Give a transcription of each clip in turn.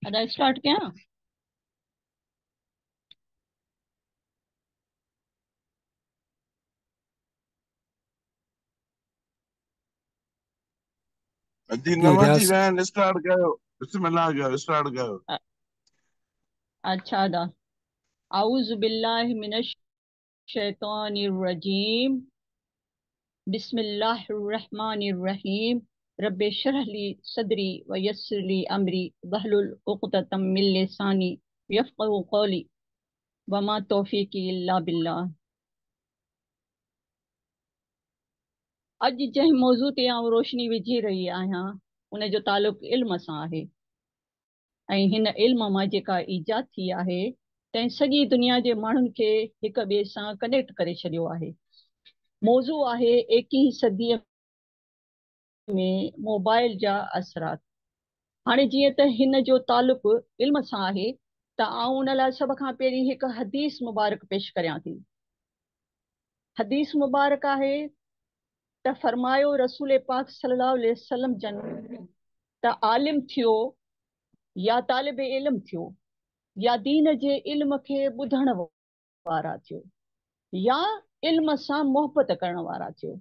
अदा स्टार्ट कयां? जी 9 थी विया आहिनि, स्टार्ट कयो। बिस्मिल्लाह कयो, स्टार्ट कयो। अच्छा अदा। आऊज़ु बिल्लाहि मिनश शैतानिर रजीम। बिस्मिल्लाहिर रहमानिर रहीम। रब्बि शरह ली सदरी व यस्सिर ली अमरी वहलुल उक़दतम मिन लिसानी यफ़क़हू क़ौली वमा तौफ़ीक़ी इल्ला बिल्लाह। अॼु जंहिं मौज़ू ते आउं रोशनी विझी रही आहियां उन जो तालुक़ इल्म सां आहे ऐं हिन इल्म मां जेका ईजाद थी आहे तंहिं सॼी दुनिया जे माण्हुनि खे हिक ॿिए सां कनेक्ट करे छॾियो आहे। मौज़ू आहे 21वीं सदीअ में मोबाइल जा असरात। हाणे जीअं त हिन जो तालुक़ इल्म सां आहे त आउं उन लाइ सभ खां पहिरीं हिकु हदीस मुबारक पेश करियां थी। हदीस मुबारक आहे त फरमायो रसूल पाक सल्लल्लाहु अलैहि वसल्लम जन त आलिम थियो या तालिब इल्म थियो या दीन जे इल्म खे ॿुधण वारा थियो या इल्म सां मोहबत करण वारा थियो।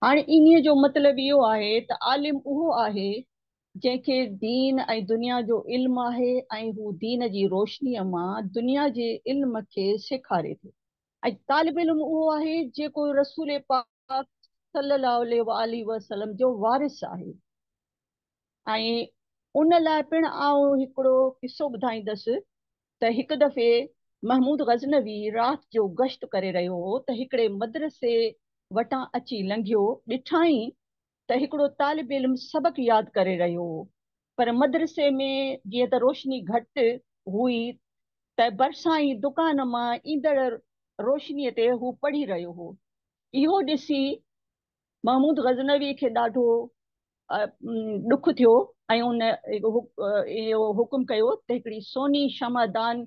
हाणे इन्हीअ जो मतिलबु इहो आहे त आलिम उहो आहे जंहिंखे दीन ऐं दुनिया जो इल्म आहे ऐं हू दीन जी रोशनीअ मां दुनिया जे इल्म खे सेखारे थो। ऐं तालिब इल्म उहो आहे जेको रसूल पाक सल्लल्लाहु अलैहि वसल्लम जो वारिस आहे। ऐं उन लाइ पिणु आउं हिकिड़ो किसो ॿुधाईंदसि त हिकु दफ़े महमूद गज़नवी राति जो गश्त करे रहियो हो त हिकिड़े मदरसे वटां अची लंघियो। ॾिठाई त हिकिड़ो तालिब इल्म सबक़ यादि करे रहियो हो, पर मदरसे में जीअं त रोशनी घटि हुई त भरिसां ई दुकान मां ईंदड़ रोशनीअ ते हू पढ़ी रहियो हो। इहो ॾिसी महमूद गज़नवी खे ॾाढो ॾुख थियो ऐं उन इहो हुकुम कयो त हिकिड़ी सोनी शमादान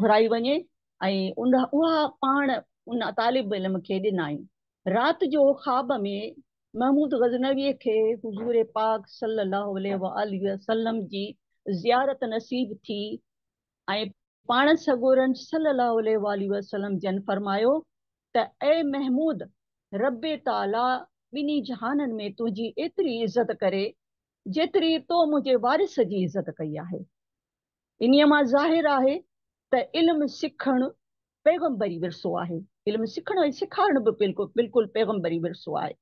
घुराई वञे ऐं उन उहा पाण उन तालिब इल्म खे ॾिनाई। राति जो ख़्वाब में महमूद गज़नवीअ खे हुज़ूर पाक सल्लल्लाहु अलैहि वसल्लम जी ज़ियारत नसीब थी ऐं पाण सगोरनि सल्लल्लाहु अलैहि वसल्लम जन फरमायो त ए महमूद, रब ताला ॿिन्ही जहाननि में तुंहिंजी एतिरी इज़त करे जेतिरी तो मुंहिंजे वारिस जी इज़त कई आहे। इन्हीअ मां ज़ाहिर आहे त इल्म सिखणु पैगम्बरी विरसो आहे। इल्म सिखणु ऐं सेखारणु बि बिल्कुलु बिल्कुलु पैगम्बरी विरसो आहे।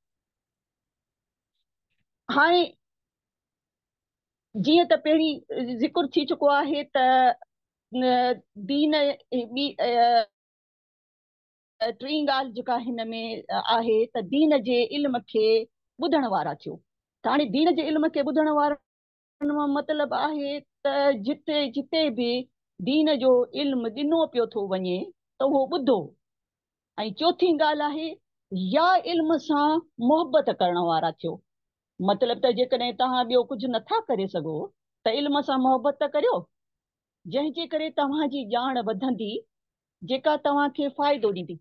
हाणे जीअं त पहिरीं ज़िक्र थी चुको आहे त दीन ॿी टीं ॻाल्हि जेका हिन में आहे त दीन जे इल्म खे ॿुधण वारा थियो। त हाणे दीन जे इल्म खे ॿुधण वारनि मां मतिलबु आहे त जिते जिते बि दीन जो इल्म ॾिनो पियो थो वञे त उहो ॿुधो। ऐं चोथी ॻाल्हि आहे या इल्म सां मोहबत करण वारा थियो। मतिलबु त जेकॾहिं तव्हां ॿियो कुझु नथा करे सघो त इल्म सां मोहबत त करियो, जंहिंजे करे तव्हांजी ॼाण वधंदी जेका तव्हांखे फ़ाइदो ॾींदी।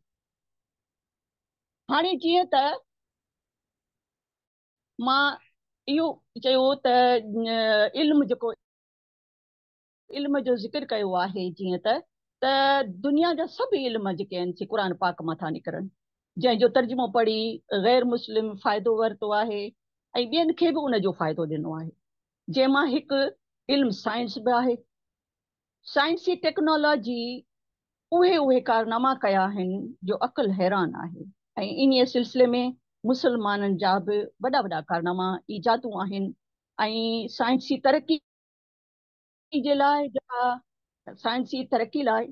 हाणे जीअं त मां इहो चयो त इल्म जेको इल्म जो ज़िक्र कयो आहे जीअं त दुनिया जा सभु इल्म जेके आहिनि सि क़ुर पाक मां था निकिरनि, जंहिंजो तर्जुमो पढ़ी ग़ैर मुस्लिम फ़ाइदो वरितो आहे ऐं ॿियनि खे बि उनजो फ़ाइदो ॾिनो आहे। जंहिंमां हिकु इल्म साइंस बि आहे। साइंसी टेक्नोलॉजी उहे उहे कारनामा कया आहिनि जो अक़ल हैरान आहे ऐं इन्हीअ सिलसिले में मुसलमाननि जा बि वॾा वॾा कारनामा ईजादूं आहिनि ऐं साइंसी तरक़ी जे लाइ जेका साइंसी तरक़ी लाइ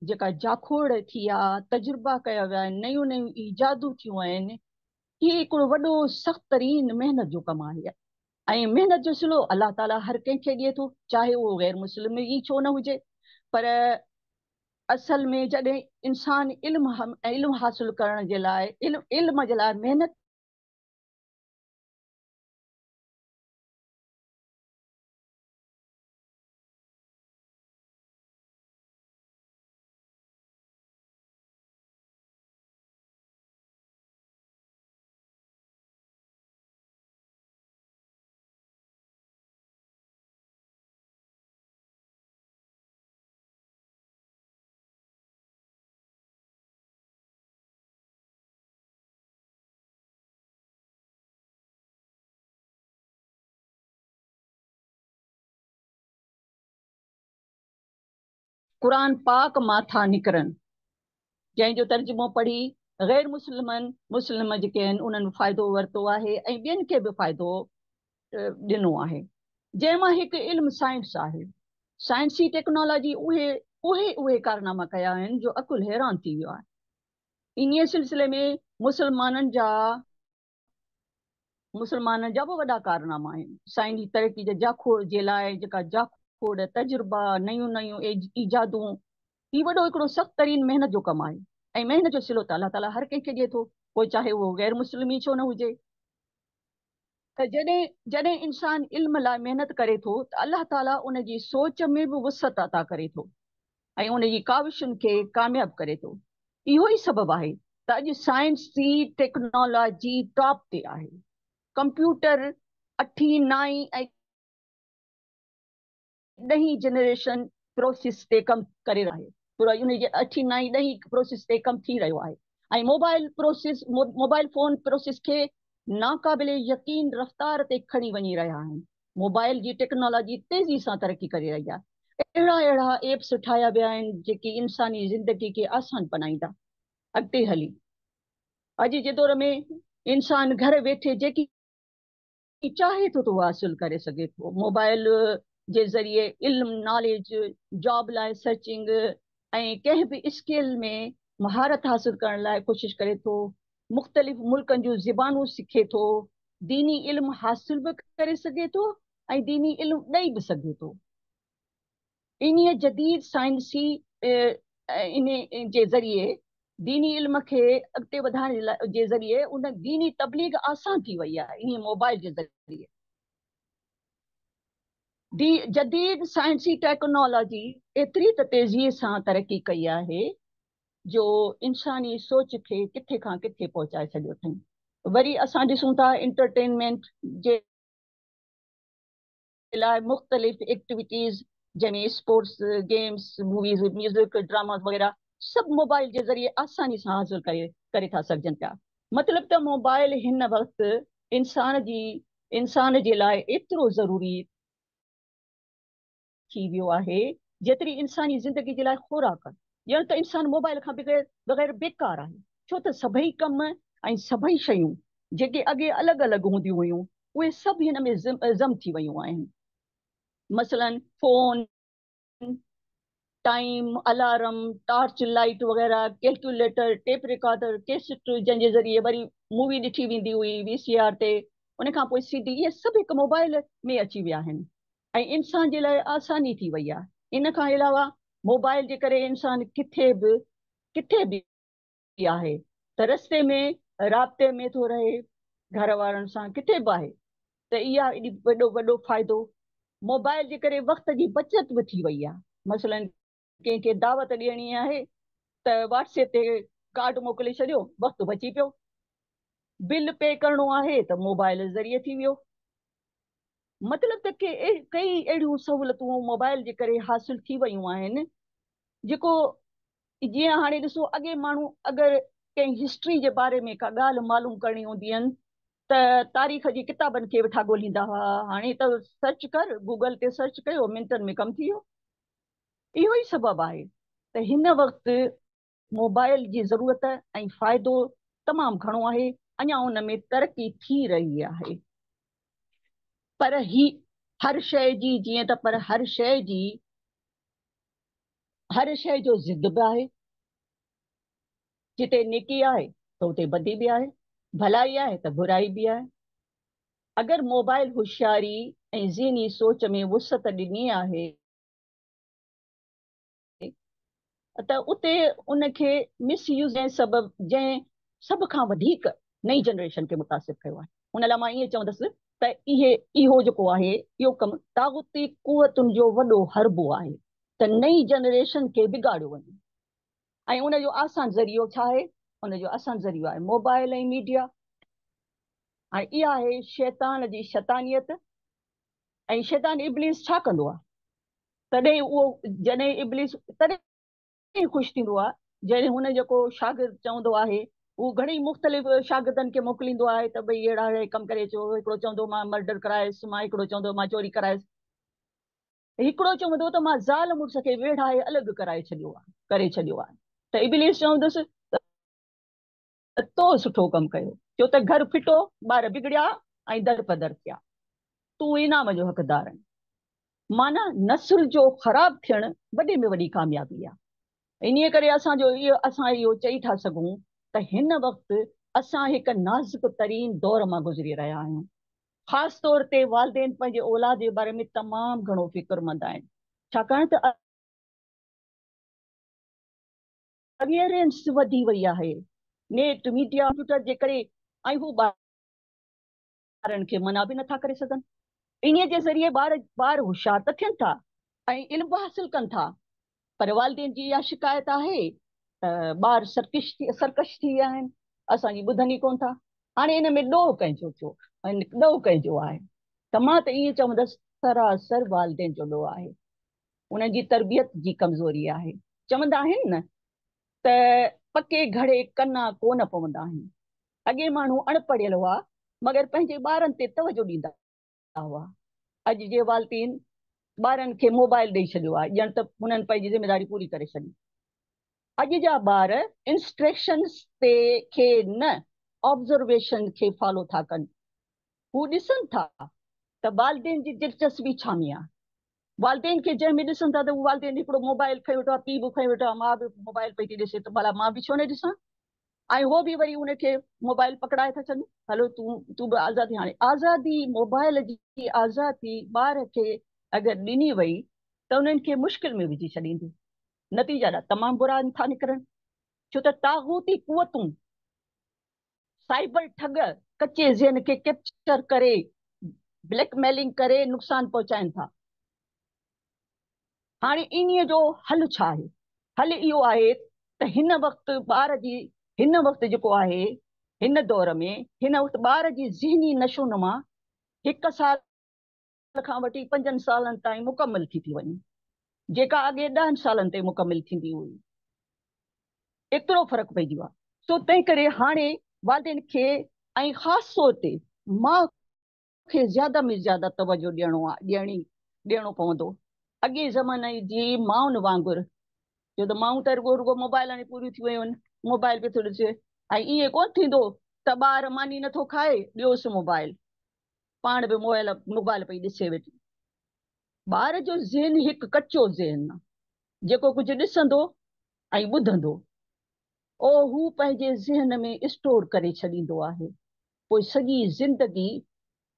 जेका जाखोड़ थी आहे, तजुर्बा कया विया आहिनि, नयूं नयूं ईजादूं थियूं आहिनि, हीअ हिकिड़ो वॾो सख़्त तरीन महिनत जो कमु आहे ऐं महिनत जो सिलो अलाह ताला हर कंहिंखे ॾिए थो, चाहे उहो ग़ैर मुस्लिम ई छो न हुजे। पर असल में जॾहिं इंसान इल्म इल्म हासिल करण जे लाइ इल्म इल्म जे लाइ महिनत قرآن پاڪ مان ٿا نڪرن، جنهن جو ترجمو پڙهي غير مسلمن مسلم جيڪي آهن انهن فائدو ورتو آهي ۽ ٻين کي به فائدو ڏنو آهي، جنهن مان هڪ علم سائنس آهي. سائنسي ٽيڪنالاجي اهي اهي اهي ڪارناما ڪيا آهن جو عقل حيران ٿي ويو آهي. انهيء سلسلي ۾ مسلمانن جا به وڏا ڪارناما آهن. سائنسي ترقي جي جاکوڙ جي لاء جيڪا جاکوڙ، تجربا، نيون نيون ايجادون، هي وڏو هڪڙو سخت ترين محنت جو ڪم آهي ۽ محنت جو صلو ته الله تعاليٰ هر ڪنهن کي ڏئي ٿو، پوء چاهي اهو غير مسلم ئي ڇو نه هجي. ته جڏهن جڏهن انسان علم لاء محنت ڪري ٿو ته الله تعاليٰ ان جي سوچ ۾ به وسعت عطا ڪري ٿو ۽ ان جي ڪاوشن کي ڪامياب ڪري ٿو. اهو ئي سبب آهي ته اڄ سائنسي ٽيڪنالاجي ٽاپ تي آهي. ڪمپيوٽر اٺين، نائين ۽ ڏهين جنريشن پروسيس تي ڪم ڪري رهيو آهي. پورا ان جي اٺين، نائين، ڏهين پروسيس تي ڪم ٿي رهيو آهي ۽ mobile process mobile phone process کي ناقابل يقين رفتار تي کڻي وڃي رهيا آهن. موبائل جي ٽيڪنالاجي تيزي سان ترقي ڪري رهي آهي. اهڙا اهڙا ايپس ٺاهيا ويا آهن جيڪي انساني زندگي کي آسان بنائيندا. اڳتي هلي اڄ جي دور ۾ انسان گهر ويٺي جيڪي چاهي ٿو ته اهو حاصل ڪري سگهي ٿو. موبائل جي ذريعي علم، ناليج، جاب لاء سرچنگ ۽ ڪنهن به اسڪل ۾ مهارت حاصل ڪرڻ لاء ڪوشش ڪري ٿو. مختلف ملڪن جون زبانون سکي ٿو. ديني علم حاصل به ڪري سگهي ٿو ۽ ديني علم ڏئي به سگهي ٿو. انهيء جديد سائنسي انهيء جي ذريعي ديني علم کي اڳتي وڌائڻ جي ذريعي ان ديني تبليغ آسان ٿي وئي آهي انهيء موبائل جي ذريعي. جديد سائنسي ٽيڪنالاجي ايتري ته تيزيء سان ترقي ڪئي آهي جو انساني سوچ کي ڪٿي کان ڪٿي پهچائي ڇڏيو اٿئين. وري اسان ڏسون ٿا انٽرٽينمينٽ جي لاء مختلف ايڪٽيوٽيز جنهن ۾ sports, games, movies, music, dramas وغيره سڀ موبائل جي ذريعي آساني سان حاصل ڪري ڪري ٿا سگهجن پيا. مطلب ته موبائل هن وقت انسان جي انسان جي لاء ايترو ضروري ٿي ويو آهي جيتري انساني زندگي جي لاء خوراڪ. ڄڻ ته انسان موبائل کان بغير بغير بيڪار آهي ڇو ته سڀئي ڪم ۽ سڀئي شيون جيڪي اڳي الڳ الڳ هونديون هيون اهي سڀ هن ۾ ضم ٿي ويون آهن. مثلاً phone, time, alarm, torch light وغيره، ڪيلڪيوليٽر، ٽيپ رڪارڊر، ڪيسٽ جنهن جي ذريعي وري مووي ڏٺي ويندي هئي وي سي آر تي، ان کان پوء سي ڊي، اهي سڀ هڪ موبائل ۾ اچي ويا آهن ۽ انسان جي لاء آساني ٿي وئي آهي. ان کان علاوه موبائل جي ڪري انسان ڪٿي به ڪٿي به آهي ته رستي ۾ رابطي ۾ ٿو رهي گهر وارن سان ڪٿي به آهي ته اها ايڏي وڏو وڏو فائدو موبائل جي ڪري وقت جي بچت به ٿي وئي آهي مثلا ڪنهن کي دعوت ڏيڻي آهي ته واٽس ايپ تي ڪارڊ موڪلي ڇڏيو وقت بچي پيو بل پي ڪرڻو آهي ته موبائل ذريعي ٿي ويو مطلب ته ڪي ڪئي اهڙيون سهولتون موبائل جي ڪري حاصل ٿي ويون آهن جيڪو جيئن هاڻي ڏسو اڳي ماڻهو اگر ڪنهن هسٽري جي باري ۾ ڪا ڳالهه معلوم ڪرڻي هوندي هين ته تاريخ جي ڪتابن کي ويٺا ڳولهيندا هئا هاڻي ته سرچ ڪر گوگل تي سرچ ڪيو منٽن ۾ ڪم ٿي ويو. اهو ئي سبب آهي ته هن وقت موبائل جي ضرورت ۽ فائدو تمام گهڻو آهي اڃا ان ۾ ترقي ٿي رهي آهي پر هي هر شيء جي جيئن ته پر هر شيء جي هر شيء جو ضد به آهي. جتي نيڪي آهي ته اتي بدي به آهي، ڀلائي آهي ته برائي به آهي. اگر موبائل هوشياري ۽ ذهني سوچ ۾ وسعت ڏني آهي ته اتي ان کي مس يوز جنهن سبب جنهن سڀ کان وڌيڪ نئين جنريشن کي متاثر ڪيو آهي. ان لاء مان ائين چوندس ته اهي اهو جيڪو آهي اهو ڪم طاغوتي قوتن جو وڏو حربو آهي ته نئين جنريشن کي بگاڙيو وڃي ۽ ان جو آسان ذريعو ڇا آهي؟ ان جو آسان ذريعو آهي موبائل ۽ ميڊيا. هاڻي اها آهي شيطان جي شيطانيت ۽ شيطان ابليس ڇا ڪندو آهي؟ تڏهن اهو جڏهن ابليس تڏهن خوش ٿيندو آهي جڏهن هن جيڪو شاگرد چوندو آهي هو گهڻي مختلف شاگردن کي موڪليندو آهي ته ڀئي اهڙا اهڙا ڪم ڪري اچو هڪڙو چوندو مان مرڊر ڪرايس مان هڪڙو چوندو مان چوري ڪرايس हिकिड़ो चवंदो त मां ज़ाल मुड़ुस खे वेढ़ाए अलॻि कराए छॾियो आहे, करे छॾियो आहे। त इब्लीस चवंदुसि त तो सुठो कमु कयो, छो त घर फिटो, ॿार बिगड़िया ऐं दर पदर थिया, तूं इनाम जो हक़दार आहीं। माना नस्ल जो ख़राबु थियणु वॾे में वॾी कामयाबी आहे। इन्हीअ करे असां इहो चई था सघूं त हिन वक़्तु असां हिकु नाज़ुक तरीन दौर मां गुज़री रहिया आहियूं। ख़ासि तौर ते वालदेन पंहिंजे औलाद जे बारे में तमामु घणो फ़िक्रमंद आहिनि, छाकाणि त अवेयरनेस वधी वई आहे नेट मीडिया कंप्यूटर जे करे, ऐं हू ॿारनि खे मना बि नथा करे सघनि। इन्हीअ जे ज़रिए ॿार होशियार त थियनि था ऐं इल्मु बि हासिलु कनि था, पर वालदेन जी इहा शिकायत आहे त ॿार सरकश थी विया आहिनि, असांजी ॿुधनि ई कोन था। हाणे इन में ॾोह कंहिंजो थियो ऐं ॾोह कंहिंजो आहे? त मां त ईअं चवंदसि सरासर वालदेन जो ॾोह आहे, उन्हनि जी तरबियत जी कमज़ोरी आहे। चवंदा आहिनि न त पके घड़े कना कोन पवंदा आहिनि। अॻे माण्हू अणपढ़ियल हुआ, मगर पंहिंजे ॿारनि ते तवजो ॾींदा हुआ। अॼु जे वालदेन ॿारनि खे मोबाइल ॾेई छॾियो आहे, ॼण त हुननि पंहिंजी ज़िम्मेदारी पूरी करे छॾी। अॼु जा ॿार इंस्ट्रक्शंस ते खे न, ऑब्ज़र्वेशन खे फॉलो था कनि। हू ॾिसनि था त वालदेन जी दिलचस्पी छा में आहे। वालदेन खे जंहिं में ॾिसनि था त हू वालदेन हिकिड़ो मोबाइल खणी वेठो आहे, पीउ बि खणी वेठो आहे, माउ बि मोबाइल पई थी ॾिसे, त भला मां बि छो न ॾिसां? ऐं हो बि वरी उनखे मोबाइल पकड़ाए था छॾनि, हलो तूं बि आज़ादी। हाणे आज़ादी, मोबाइल जी आज़ादी ॿार खे अगरि ॾिनी वई त उन्हनि खे मुश्किल में विझी छॾींदी, नतीजा तमामु बुरा था निकिरनि। छो त ताग़ूती कुवतूं, साइबर ठग कच्चे ज़हन खे कैप्चर करे, ब्लैकमेलिंग करे नुक़सानु पहुचाइनि था। हाणे इन्हीअ जो हल छा आहे? हल इहो आहे त हिन वक़्तु ॿार जी, हिन वक़्तु जेको आहे, हिन दौर में, हिन वक़्तु ॿार जी ज़हनी नशोनुमा 1 साल खां वठी 5 सालनि ताईं मुकमल थी थी वञे, जेका अॻे 10 सालनि ते मुकमल थींदी हुई। एतिरो फ़र्क़ु पइजी वियो आहे। सो तंहिं करे हाणे वालदेन खे ऐं ख़ासि तौर ते माउ खे ज़्यादा में ज़्यादा तवजो ॾियणो आहे, ॾियणो पवंदो। अॻे ज़माने जी माउनि वांगुरु, छो त माऊं त रुॻो रुॻो मोबाइल हाणे पूरियूं थी वयूं आहिनि, मोबाइल पे थो ॾिसे, ऐं ईअं कोन थींदो त ॿार मानी नथो खाए, ॾियोसि मोबाइल, पाण बि मोबाइल पई ॾिसे वेठी। ॿार जो ज़हन हिकु कचो ज़हन आहे, जेको कुझु ॾिसंदो ऐं ॿुधंदो उहो हू पंहिंजे ज़हन में स्टोर करे छॾींदो आहे। पोइ सॼी ज़िंदगी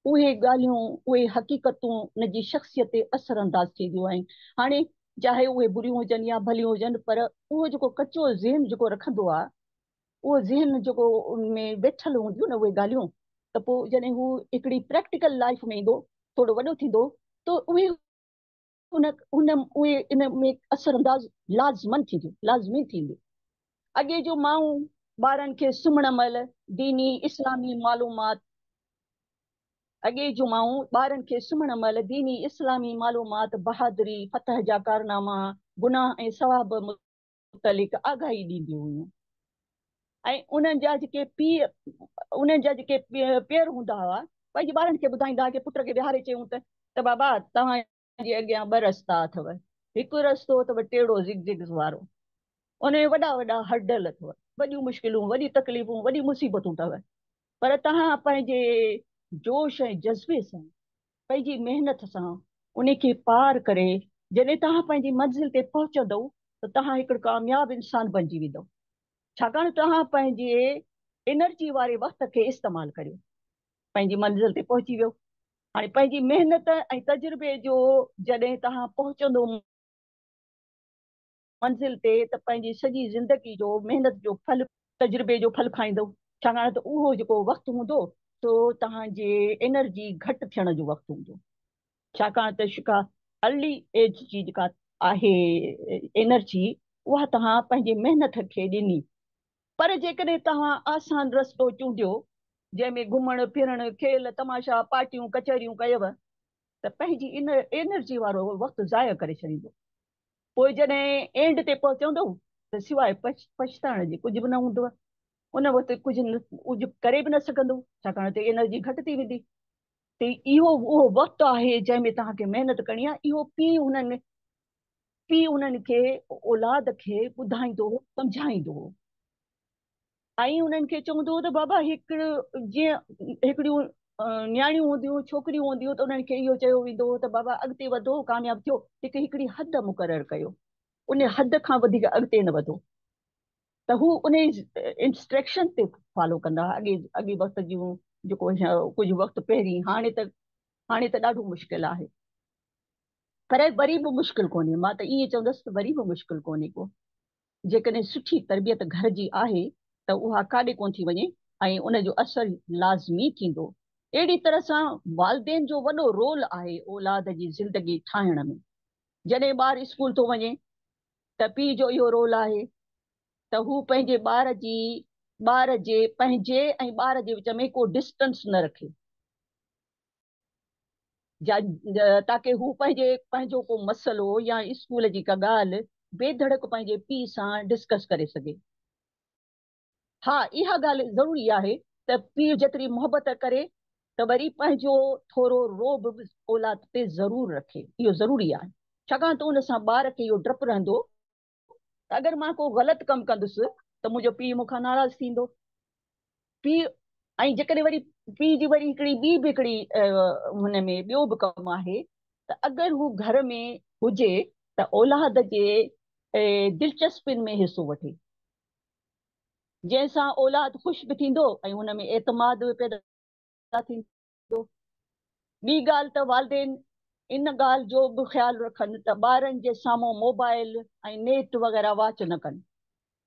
उहे ॻाल्हियूं, उहे हक़ीक़तूं हुनजी शख़्सियत ते असरअंदाज़ थींदियूं आहिनि। हाणे चाहे उहे बुरियूं हुजनि या भलियूं हुजनि, पर उहो जेको कचो ज़हन जेको रखंदो आहे, उहो ज़हन जेको उन में वेठल हूंदियूं न उहे ॻाल्हियूं, त पोइ जॾहिं हू हिकिड़ी प्रैक्टिकल लाइफ में ईंदो, थोरो वॾो थींदो, त उहे उन उन उहे इन में असरअंदाज़ लाज़मन थींदियूं, लाज़मी थींदियूं। अॻे जो माऊं ॿारनि खे सुम्हण महिल दीनी इस्लामी मालूमात, अॻे जो माऊं ॿारनि खे सुम्हण महिल दीनी इस्लामी मालूमात, बहादुरी, फतह जा कारनामा, गुनाह ऐं सवाब मुतलिक़ आगाही ॾींदियूं हुयूं। ऐं उन्हनि जा जेके पीउ, उन्हनि जा जेके पेर हूंदा हुआ, पंहिंजे ॿारनि खे ॿुधाईंदा हुआ की पुट खे विहारे चयूं त बाबा तव्हांजे अॻियां ॿ रस्ता अथव, हिकु रस्तो अथव टेढ़ो ज़िग ज़िग वारो, उन में वॾा वॾा हडल अथव, वॾियूं मुश्किलूं, वॾी तकलीफ़ूं, वॾी मुसीबतूं अथव, पर तव्हां पंहिंजे जोश ऐं जज़्बे सां, पंहिंजी महिनत सां उन खे पार करे जॾहिं तव्हां पंहिंजी मंज़िल ते पहुचंदव त तव्हां हिकिड़ो कामयाबु इंसान बणिजी वेंदव। छाकाणि तव्हां पंहिंजे एनर्जी वारे वक़्त खे इस्तेमालु करियो, पंहिंजी मंज़िल ते पहुची वियो। हाणे पंहिंजी महिनत ऐं तजुर्बे जो जॾहिं तव्हां पहुचंदो मंज़िल ते, त पंहिंजी सॼी ज़िंदगी जो महिनत जो फल, तजुर्बे जो फल खाईंदो। छाकाणि त उहो जेको वक़्तु हूंदो सो तव्हांजे एनर्जी घटि थियण जो वक़्तु हूंदो। छाकाणि त शिका अर्ली एज जी जेका आहे एनर्जी, उहा तव्हां पंहिंजी महिनत खे ॾिनी। पर जेकॾहिं तव्हां आसान रस्तो चूंडियो, जंहिंमें घुमणु फिरणु, खेल तमाशा, पार्टियूं कचहरियूं कयव, त पंहिंजी इन एनर्जी वारो वक़्तु ज़ाया करे छॾींदो। पोइ जॾहिं एंड ते पहुचंदो त सिवाइ पछताइण जे कुझु बि न हूंदो, उन वक़्तु कुझु करे बि न सघंदो, छाकाणि त एनर्जी घटि थी वेंदी। त इहो उहो वक़्तु आहे जंहिंमें तव्हांखे महिनत करणी आहे। इहो पीउ उन्हनि खे औलाद खे ॿुधाईंदो हो, सम्झाईंदो हो ऐं उन्हनि खे चवंदो हो त बाबा हिकिड़ो जीअं हिकिड़ियूं नियाणियूं हूंदियूं, छोकिरियूं हूंदियूं, त उन्हनि खे इहो चयो वेंदो हो त बाबा अॻिते वधो, कामयाबु थियो, हिकु हिकिड़ी हद मुक़ररु कयो, उन हद खां वधीक अॻिते न वधो। त हू उन इंस्ट्रक्शन ते फॉलो कंदा हुआ। अॻे अॻे वक़्त जूं जेको कुझु वक़्तु पहिरीं, हाणे त ॾाढो मुश्किल आहे, पर वरी बि मुश्किल कोन्हे। मां त ईअं चवंदसि त वरी बि मुश्किल कोन्हे को, जेकॾहिं सुठी तरबियत घर जी आहे त उहा काॾे कोन थी वञे ऐं उनजो असरु लाज़मी थींदो। अहिड़ी तरह सां वालदेन जो वॾो रोल आहे औलाद जी ज़िंदगी ठाहिण में। जॾहिं ॿार स्कूल थो वञे त पीउ जो इहो रोल आहे त हू पंहिंजे ॿार जे पंहिंजे ऐं ॿार जे विच में को डिस्टेंस न रखे, ताकि हू पंहिंजो को मसइलो या स्कूल जी का ॻाल्हि बेधड़क पंहिंजे पीउ सां डिस्कस करे सघे। हा, इहा ॻाल्हि ज़रूरी आहे त पीउ जेतिरी मोहबत करे त वरी पंहिंजो थोरो रोब बि औलाद ते ज़रूरु रखे, इहो ज़रूरी आहे। छाकाणि त उन सां ॿार खे इहो ड्रपु रहंदो त अगरि मां को ग़लति कमु कंदुसि त मुंहिंजो पीउ मूंखां नाराज़ थींदो। पीउ ऐं जेकॾहिं वरी पीउ जी वरी हिकिड़ी ॿी बि हिकिड़ी हुन में ॿियो बि कमु आहे त अगरि हू घर में हुजे त औलाद जे दिलचस्पियुनि में हिसो वठे, जंहिंसां औलाद ख़ुशि बि थींदो ऐं हुन में एतमाद बि पैदा थींदो। ॿी ॻाल्हि त वालदेन इन ॻाल्हि जो बि ख़्यालु रखनि त ॿारनि जे साम्हूं मोबाइल ऐं नेट वग़ैरह वाच न कनि।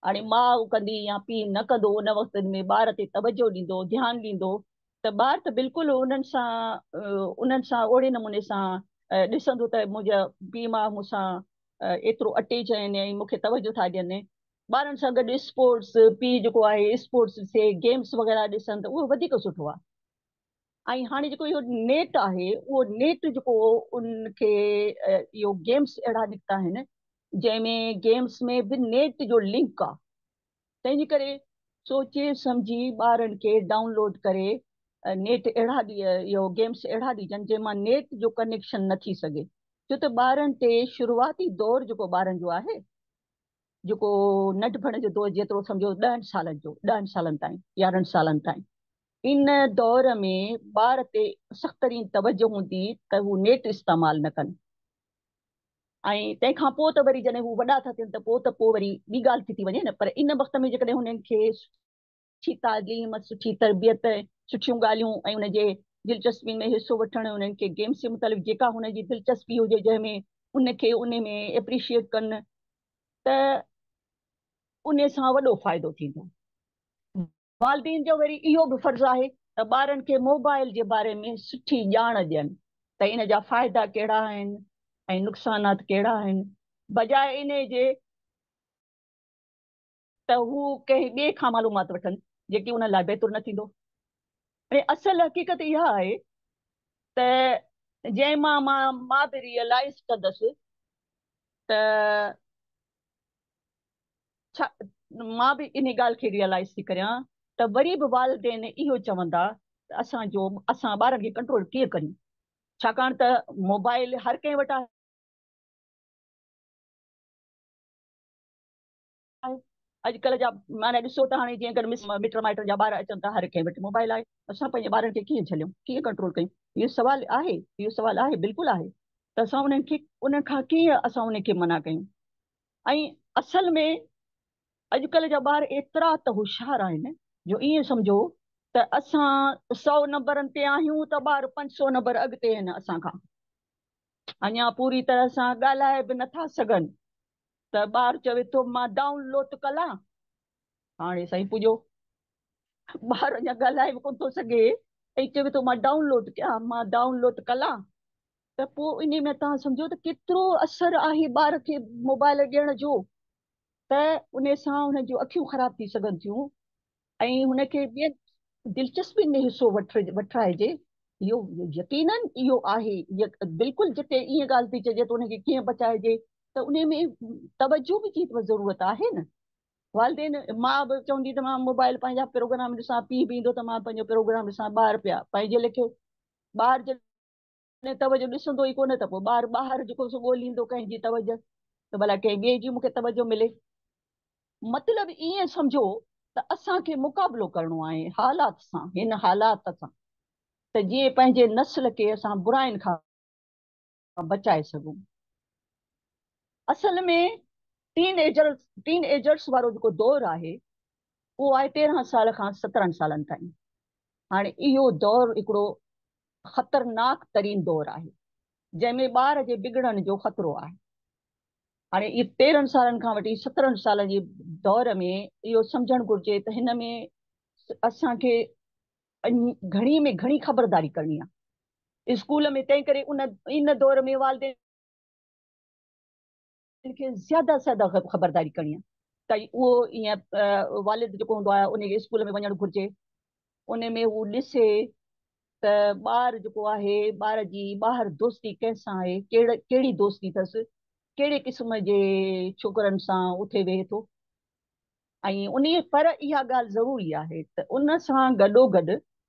हाणे माउ कंदी या पीउ न कंदो, उन वक़्त में ॿार ते तवजो ॾींदो, ध्यानु ॾींदो त ॿार त बिल्कुलु उन्हनि सां ओड़े नमूने सां ॾिसंदो त मुंहिंजा पीउ माउ मूंसां एतिरो अटैच आहिनि ऐं मूंखे तवजो था ॾियनि। ॿारनि सां गॾु स्पोर्ट्स, पीउ जेको आहे स्पोर्ट्स ॾिसे, गेम्स वग़ैरह ॾिसनि त उहो वधीक सुठो आहे। ऐं हाणे जेको इहो नेट आहे, उहो नेट जेको उनखे इहो गेम्स अहिड़ा निकिता आहिनि जंहिंमें गेम्स में बि नेट जो लिंक आहे, तंहिंजे करे सोचे सम्झी ॿारनि खे डाउनलोड करे नेट अहिड़ा इहो गेम्स अहिड़ा ॾिजनि जंहिंमां नेट जो कनेक्शन न थी सघे। छो त ॿारनि ते शुरूआती दौर जेको ॿारनि जो आहे, जेको नंढपण जो दौर जेतिरो सम्झो 10 सालनि जो, 10 सालनि ताईं, 11 सालनि ताईं, इन दौर में ॿार ते सख़्त तरीन तवजो हूंदी त हू नेट इस्तेमालु न कनि। ऐं तंहिंखां पोइ त वरी जॾहिं हू वॾा था थियनि त पोइ वरी ॿी ॻाल्हि थी थी वञे न। पर इन वक़्त में जेकॾहिं हुननि खे सुठी तालीम, सुठी तरबियत, सुठियूं ॻाल्हियूं ऐं हुनजे दिलचस्पी में हिसो वठणु, हुननि खे गेम्स जे मुतालिक़ जेका हुनजी दिलचस्पी हुजे जंहिंमें उनखे उन में एप्रिशिएट कनि त उन सां वॾो फ़ाइदो थींदो। वालदेन जो वरी इहो बि फ़र्ज़ु आहे त ॿारनि खे मोबाइल जे बारे में सुठी ॼाण ॾियनि त इन जा फ़ाइदा कहिड़ा आहिनि ऐं नुक़सानात कहिड़ा आहिनि, बजाए इन जे त हू कंहिं ॿिए खां मालूमात वठनि जेकी उन लाइ बहितर न थींदो। ऐं असल हक़ीक़त इहा आहे त जंहिं मां मां मां बि रियलाइज़ कंदुसि त छा मां बि इन ॻाल्हि खे रियलाइज़ थी करियां त वरी बि वालदेन इहो चवंदा त असां ॿारनि खे कंट्रोल कीअं करियूं, छाकाणि त मोबाइल हर कंहिं वटि आहे। अॼुकल्ह जा माना ॾिसो त हाणे जीअं अगरि मिट माइटनि जा ॿार अचनि था, हर कंहिं वटि मोबाइल आहे। असां पंहिंजे ॿारनि खे कीअं झलियूं, कीअं कंट्रोल कयूं? इहो सवालु आहे, इहो सवालु आहे, बिल्कुलु आहे त असां उन्हनि खां कीअं असां उनखे मना कयूं। ऐं असल में अॼुकल्ह जा ॿार एतिरा त होशियार आहिनि जो ईअं सम्झो त असां 100 नंबरनि ते आहियूं त ॿार 500 नंबर अॻिते आहिनि असां खां। अञा पूरी तरह सां ॻाल्हाए बि नथा सघनि त ॿार चवे थो मां डाउनलोड कलां। हाणे साईं पुॼो, ॿार अञा ॻाल्हाए बि कोन थो सघे ऐं चवे थो मां डाउनलोड कयां, मां डाउनलोड कलां। त पोइ इन में तव्हां सम्झो त केतिरो असरु आहे ॿार खे मोबाइल ॾियण जो, त उन सां हुन जूं अखियूं ख़राबु थी सघनि थियूं ऐं हुनखे ॿियनि दिलचस्पी में हिसो वठराइजे। इहो यकीनन इहो आहे, बिल्कुलु जिते ईअं ॻाल्हि थी चइजे त हुनखे कीअं बचाइजे, त उन में तवजो बि जी ज़रूरत आहे न। वालदेन माउ बि चवंदी त मां मोबाइल पंहिंजा प्रोग्राम ॾिसां, पीउ बि ईंदो त मां पंहिंजो प्रोग्राम ॾिसां, ॿार पिया पंहिंजे लेखे ٻار جڏهن توجهه ڏسندو ئي ڪونه ته پوءِ ٻار ٻاهر جيڪو سو ڳولهيندو ڪنهن جي توجهه ته ڀلا ڪنهن ٻئي جي مون کي توجهه ملي. مطلب ائين سمجهو ته اسان کي مقابلو ڪرڻو آهي حالات سان، هن حالات سان، ته جيئن پنهنجي نسل کي اسان براين کان بچائي سگهون. اصل ۾ ٽين ايجرس وارو جيڪو دور آهي اهو آهي 13 سال کان 17 سالن تائين. هاڻي اهو دور هڪڙو خطرناڪ ترين دور آهي جنهن ۾ ٻار جي بگڙڻ جو خطرو آهي. هاڻي اهي 13 سالن کان وٺي 17 سالن جي دور ۾ اهو سمجهڻ گهرجي ته هن ۾ اسان کي گهڻي ۾ گهڻي خبرداري ڪرڻي آهي اسڪول ۾. تنهن ڪري ان دور ۾ والدين کي زياده سان زياده خبرداري ڪرڻي آهي ته اهو ائين والد جيڪو هوندو آهي ان کي اسڪول ۾ وڃڻ گهرجي، ان ۾ هو ڏسي ته ٻار جيڪو آهي، ٻار جي ٻاهر دوستي ڪنهن سان آهي، ڪهڙي دوستي اٿس، ڪهڙي قسم جي ڇوڪرن سان اٿي ويهي ٿو. ۽ ان پر اها ڳالهه ضروري آهي ته ان سان گڏوگڏ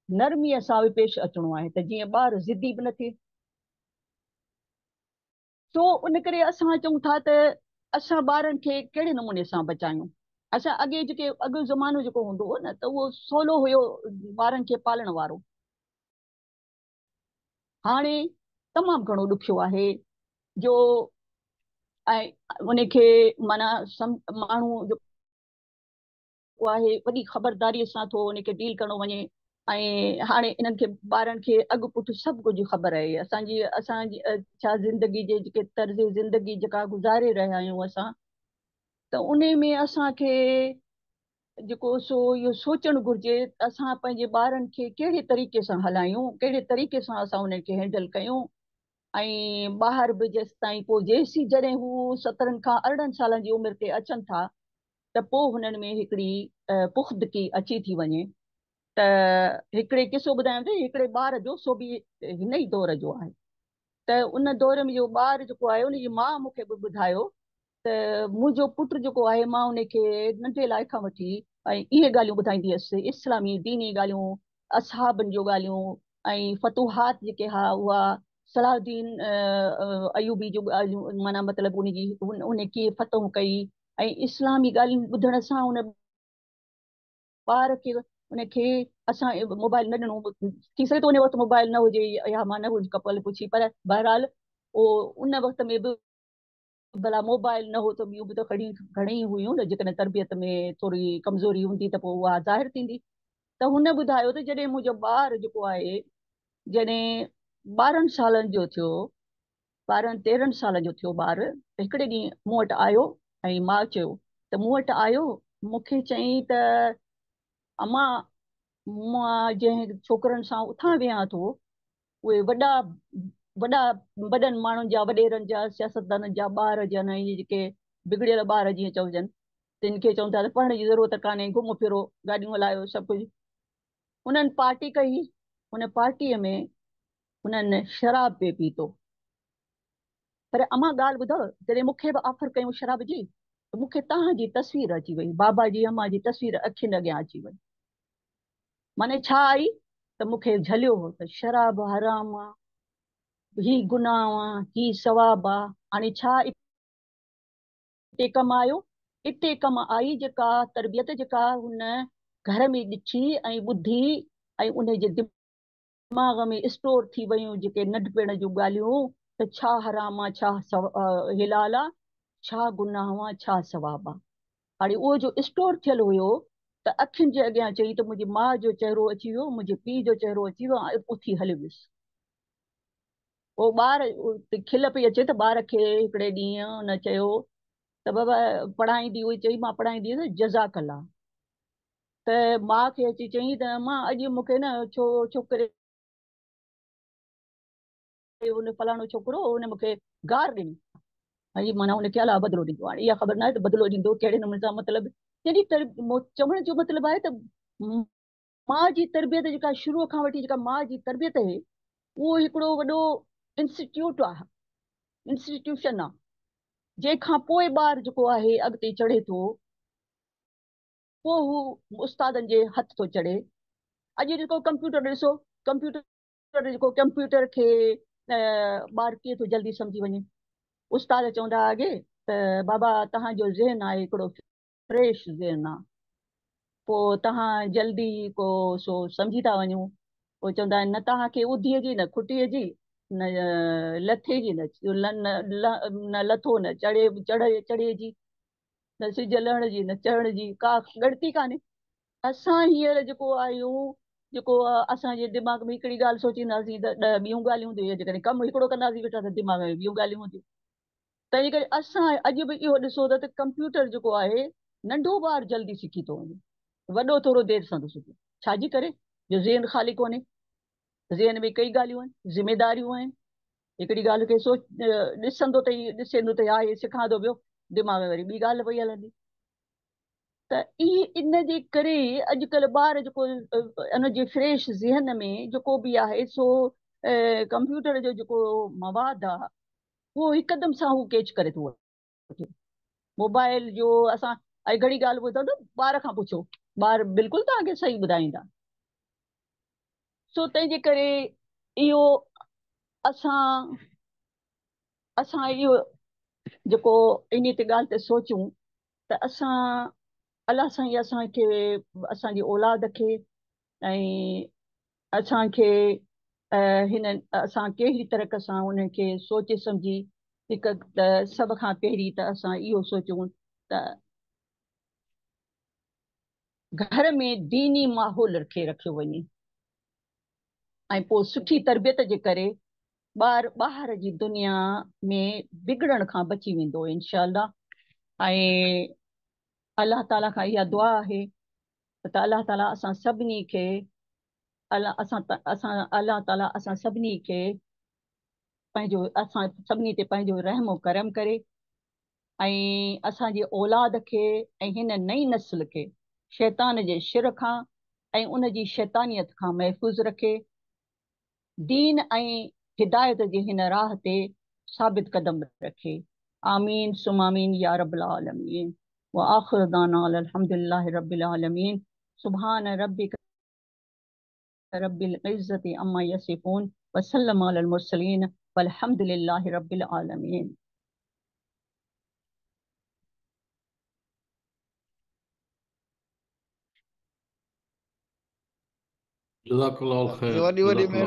نرميءَ سان به پيش اچڻو آهي ته جيئن ٻار ضدي به نه ٿئي. سو ان ڪري اسان چئون ٿا ته اسان ٻارن کي ڪهڙي نموني سان بچايون. اسان اڳي جيڪي اڳيون زمانو جيڪو هوندو هو نه ته اهو سولو هيو ٻارن کي پالڻ وارو، هاڻي تمام گهڻو ڏکيو آهي جو ۽ ان کي معنيٰ ماڻهو جيڪو آهي وڏي خبرداريءَ سان ٿو ان کي ڊيل ڪرڻو وڃي. ۽ هاڻي انهن کي ٻارن کي اڳ پٺ سڀ ڪجهه خبر آهي. اسان جي ڇا زندگي جي جيڪي طرز زندگي جيڪا گذاري رهيا آهيون اسان، ته ان ۾ اسان کي جيڪو سو اهو سوچڻ گهرجي ته اسان پنهنجي ٻارن کي ڪهڙي طريقي سان هلايون، ڪهڙي طريقي سان اسان انهن کي هينڊل ڪيون. ۽ ٻاهر به جيستائين پوءِ جيسين جڏهن هو 17 کان 18 سالن جي عمر تي اچن ٿا ته پوءِ هنن ۾ هڪڙي پختگي اچي ٿي وڃي. ته هڪڙي قصو ٻڌايان ٿي هڪڙي ٻار جو، سو به هن ئي دور جو آهي. ته ان دور ۾ جو ٻار جيڪو آهي ان جي ماءُ مون کي به ٻڌايو ته منهنجو پٽ جيڪو آهي مان ان کي ننڍي لاءِ کان وٺي ۽ اهي ڳالهيون ٻڌائيندي هئس، اسلامي ديني ڳالهيون، اصحابن جون ڳالهيون ۽ فتوحات جيڪي ها اها صلاح الدين ايوبي جون ڳالهيون، معنيٰ مطلب ان جي ان ڪيئن فتح ڪئي ۽ اسلامي ڳالهيون ٻڌڻ سان ان ٻار کي ان کي اسان موبائل نه ڏنو. ٿي سگهي ٿو ان وقت موبائل نه هجي يا مان نه ڪپل پڇي، پر بهرحال اهو ان وقت ۾ به ڀلا موبائل نه هو ته ٻيون به ته گهڻي ئي هيون نه، جيڪڏهن تربيت ۾ ٿوري ڪمزوري هوندي ته پوءِ اها ظاهر ٿيندي. ته هن ٻڌايو ته جڏهن منهنجو ٻار جيڪو آهي جڏهن 12 سالن جو ٿيو، 12 13 سالن جو ٿيو ٻار، ته هڪڙي ڏينهن مون وٽ آيو ۽ ماءُ چيو ته مون وٽ آيو، مون کي چيائين ته امان مان جنهن ڇوڪرن سان اٿان ويهان ٿو اهي وڏا وڏا وڏن ماڻهن جا، وڏيرن جا، سياستدانن جا ٻار جن اهي جيڪي بگڙيل ٻار جيئن چئجن تن کي چون ٿا ته پڙهڻ جي ضرورت ڪانهي، گهم ڦرو، گاڏيون هلايو، سڀ ڪجهه. هنن پارٽي ڪئي، هن پارٽيءَ ۾ هنن شراب پئي پيتو. پر امان ڳالهه ٻڌو، جڏهن مون کي به آفر ڪيون شراب جي ته مون کي توهان جي تصوير اچي وئي، بابا جي امان جي تصوير اکين اڳيان اچي وئي. معنيٰ ڇا آئي ته مون کي جهليو هو ته شراب حرام آ، هي گناهه آ، هي ثواب آ. هاڻي ڇا اتي ڪم آيو؟ اتي ڪم آئي جيڪا تربيت جيڪا هن گهر ۾ ڏٺي ۽ ٻڌي ۽ ان جي دماغ ۾ اسٽور ٿي ويون جيڪي ننڍپڻ جون ڳالهيون ته ڇا حرام آ، ڇا حلال آ، ڇا گناهه آ، ڇا ثواب آ. هاڻي اهو جو اسٽور ٿيل هيو ته اکين جي اڳيان چئي ته منهنجي ماءُ جو چهرو اچي ويو، منهنجي پيءُ جو چهرو اچي ويو ۽ اٿي هليو ويس. پوءِ ٻار کل پئي اچي ته ٻار کي هڪڙي ڏينهن هن چيو ته بابا پڙهائيندي هئي، چئي مان پڙهائيندي هئس جزاڪ الله. ته ماءُ کي اچي چئي ته امان اڄ مون کي نه ڇوڪري هن فلاڻو ڇوڪرو هن مون کي گار ڏني. ۽ معنيٰ هن کي الله بدلو ڏيندو. هاڻي اها خبر نه آهي ته بدلو ڏيندو ڪهڙي نموني سان، مطلب چوڻ جو مطلب آهي ته ماءُ جي تربيت جيڪا شروع کان وٺي جيڪا ماءُ جي تربيت آهي اهو هڪڙو وڏو انسٽيٽيوٽ آهي، انسٽيٽيوشن آهي، جنهن کان پوءِ ٻار جيڪو آهي اڳتي چڙهي ٿو، پوءِ هو استادن جي هٿ ٿو چڙهي. اڄ جيڪو ڪمپيوٽر ڏسو، ڪمپيوٽر जेको कंप्यूटर खे ॿार कीअं थो जल्दी सम्झी वञे। उस्ताद चवंदा अॻे त बाबा तव्हांजो ज़हन आहे हिकिड़ो फ्रेश ज़हन आहे, पोइ तव्हां जल्दी को सो सम्झी था वञो। पोइ चवंदा आहिनि न तव्हांखे उधीअ जी न खुटीअ जी न लथे जी न लथो न चढ़े चढ़े चढ़े जी न सिज लहण जी न चढ़ण जी, का ॻणती कान्हे। असां हींअर जेको आहियूं, जेको असांजे दिमाग़ में हिकिड़ी ॻाल्हि सोचींदासीं त 10 ॿियूं ॻाल्हियूं हूंदियूं, जेकॾहिं कमु हिकिड़ो कंदासीं वेठा त दिमाग़ में ॿियूं ॻाल्हियूं हूंदियूं। तंहिंजे करे असां अॼु बि इहो ॾिसो था त कंप्यूटर जेको आहे नंढो ॿार जल्दी सिखी थो वञे, वॾो थोरो देरि सां थो सिखे। छाजी करे जो ज़हन ख़ाली कोन्हे, ज़हन में कई ॻाल्हियूं आहिनि, ज़िमेदारियूं आहिनि। हिकिड़ी ॻाल्हि खे सोच ॾिसंदो त ॾिसेंदो त हा हे सिखां थो पियो, दिमाग़ में वरी ॿी ॻाल्हि पई हलंदी। त इहे इन जे करे अॼुकल्ह ॿार जेको इन जे फ्रेश ज़हन में जेको बि आहे सो कंप्यूटर जो जेको मवाद आहे उहो हिकदमि सां हू कैच करे थो वठे। मोबाइल जो असां ऐं घणी ॻाल्हि ॿुधंदो ॿार खां पुछो, ॿार बिल्कुलु तव्हांखे सही ॿुधाईंदा। सो तंहिंजे करे इहो असां असां इहो जेको इन ते ॻाल्हि ते सोचूं त असां अलाह साईं असांखे असांजी औलाद खे ऐं असांखे हिन असां कहिड़ी तरह सां उन्हखे सोचे सम्झी हिकु त सभ खां पहिरीं त असां इहो सोचूं त घर में दीनी माहौल खे रखियो वञे ऐं पोइ सुठी तरबियत जे करे ॿार ॿाहिरि जी दुनिया में बिगड़ण खां बची वेंदो इंशा। ऐं अलाह ताला खां इहा दुआ आहे त अलाह ताला असां सभिनी खे असां असां अलाह ताला असां सभिनी खे पंहिंजो असां सभिनी ते पंहिंजो रहम करम करे ऐं असांजे औलाद खे ऐं हिन नई नस्ल खे शैतान जे शिर खां ऐं उन जी शैतानियत खां महफ़ूज़ रखे, दीन ऐं हिदायत जे हिन राह ते साबित कदम रखे। आमीन सुम आमीन या रब्बुल आलमीन। व आखिर दाना अल्हम्दुलिल्लाहि रब्बिल आलमीन। सुब्हान रब्बिक रब्बिल इज्जति अम्मा यसिफून व सल्लम अलल मुरसलीन वल्हम्दुलिल्लाहि रब्बिल आलमीन। जज़ाकल्लाह खैर। वॾी वॾी।